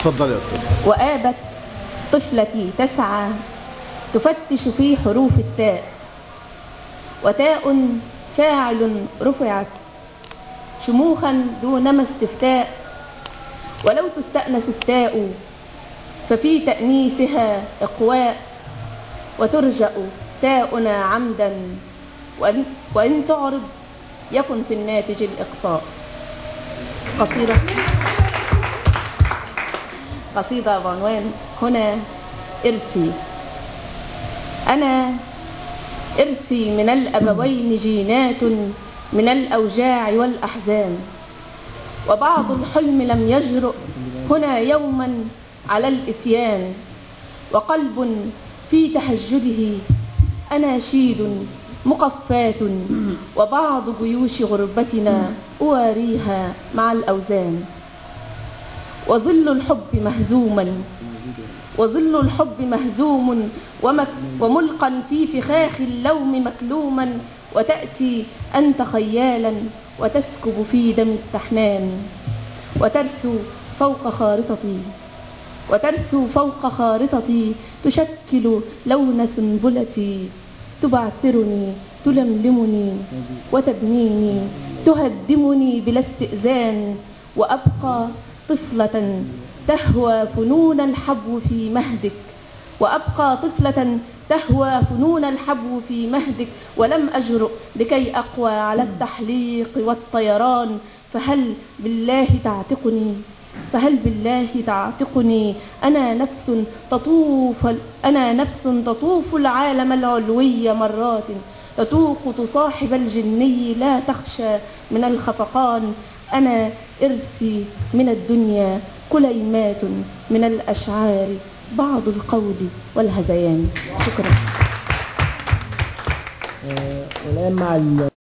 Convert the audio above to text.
اتفضل يا استاذ. وآبت طفلتي تسعى تفتش في حروف التاء، وتاء فاعل رفعت شموخا دونما استفتاء، ولو تستأنس التاء ففي تأنيسها إقواء، وترجأ تاؤنا عمدا وإن تعرض يكن في الناتج الإقصاء. قصيدة بعنوان هنا إرثي. أنا إرثي من الأبوين جينات من الأوجاع والأحزان، وبعض الحلم لم يجرؤ هنا يوما على الإتيان، وقلب في تهجده أناشيد مقفات، وبعض جيوش غربتنا أواريها مع الأوزان، وظل الحب مهزوما، وظل الحب مهزوم وملقا في فخاخ اللوم مكلوما، وتأتي أنت خيالا وتسكب في دم التحنان، وترسو فوق خارطتي، وترسو فوق خارطتي تشكل لون سنبلتي، تبعثرني تلملمني وتبنيني تهدمني بلا استئذان، وأبقى طفلة تهوى فنون الحبو في مهدك، وأبقى طفلة تهوى فنون الحبو في مهدك، ولم أجرؤ لكي أقوى على التحليق والطيران، فهل بالله تعتقني، فهل بالله تعتقني؟ أنا نفس تطوف، أنا نفس تطوف العالم العلوي مرات، تتوق تصاحب الجني لا تخشى من الخفقان، أنا إرثي من الدنيا كليمات من الأشعار بعض القول والهذيان. شكرا. والآن مع